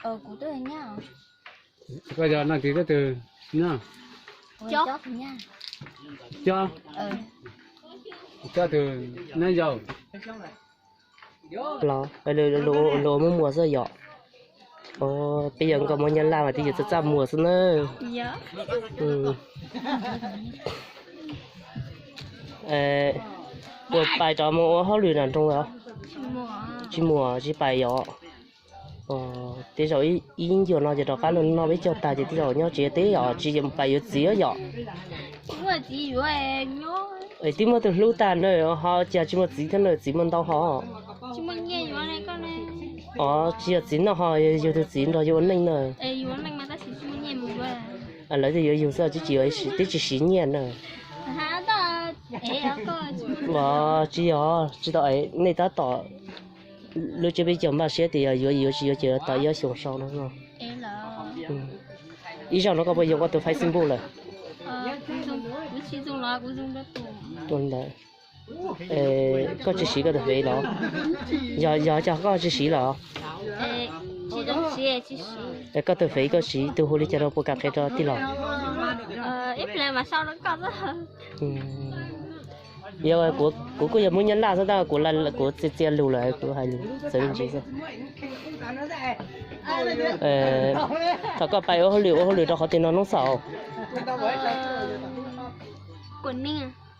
Koj yog leej twg thiab tus nyab? Cob, cob tus nyab yau. Los, luag ua muaj muas xwb yom. Peb yog nkauj Hmoob Nyab Laj mas twb yuav txaj txaj muag xwb na. Puas pais rov mus ua hauj lwm nram nroog los? Tsis muaj, tsis pais yom. Tej zaum ib ncua no ces rov qab los noj peb caug tag ces tej zaum nyob tsev teb os, tsis pais yuav txiv yom. Twb muaj tus hlub tag na, ho cas tsis muaj txiv thiab na, txiv muaj ntau ho. Os, tsis yog txiv noj ho, yug tus txiv nrog yus ua neej na. Lawv twb yuav yug xwb, twb tsis siv nyiaj na. Os, tsis yog, tsis tau es nej tab tom lub tsiab peb caug npaj siab tias yog yuav yuav tsis yuav ces tau ib ob xyoos sau no. Ib zaug no koj puas yoo koj tus Facebook lawm? Ntawd, koj tsis siv koj tus Fev los? Yog, yog cas koj tsis siv los? Koj tus Fev koj siv tus hu li cas rau puas kam qhia rau tij laug? Yog, kuv kuj yog Hmoob Nyab Laj xwb tab kuv txia txia lus lawm kuv hais lus txawv me ntsis xwb. Thaum koj pais ua hauj lwm, ua hauj lwm rau qhov twg no Noob Xaus?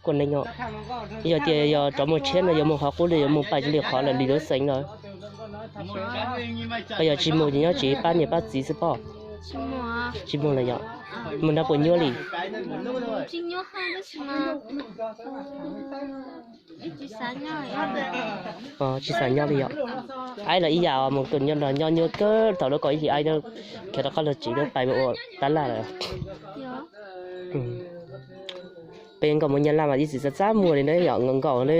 Kuv neej os. Yog tias yog rov mus tshiab no yuav mus qhov qub li, yuav mus pais li qhov lawm li lub xeev lawm? Yog tsis mus ces nyob tsev pab niam pab txiv xwb pob? Tsis mus lawm yom. Mus nrog puas nyuaj li? Tsis xav nyob li yom. Aib los ib yam mus nrog nyob nyuaj kawg thaum lub kaum ib hlis aib khiav rov qab los tsev pais ua tab laj lawm. Peb nkauj Hmoob Nyab Laj mas ib txwm txaj txaj muag li na yom, nkaus nkaus na.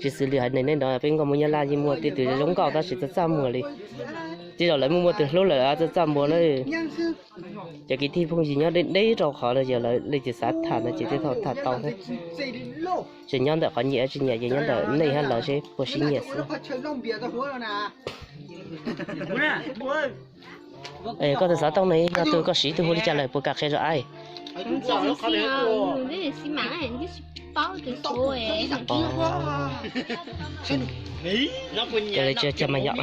Tsis xws li haiv neeg nej nrog peb nkauj Hmoob Nyab Laj yeej muaj tej tus zoo nkauj tab sis txaj txaj muag li. Tej zaum lawv muaj muaj tus hlub lawm txaj txaj muag na. Cov kwv tij phooj ywg nyob deb deb rau qhov no ces lawv leej twg xav tham no ces tej thaum tham tau thiab. Tsis nyob ntawm qhov nyiam tsis nyiam ces nyob ntawm nej thiab lawv seb puas siv nyiam xwb. Koj tus xov tooj ne yog tus koj siv tus hu li cas lawm puas kam qhia rau aib? Cia mas yom.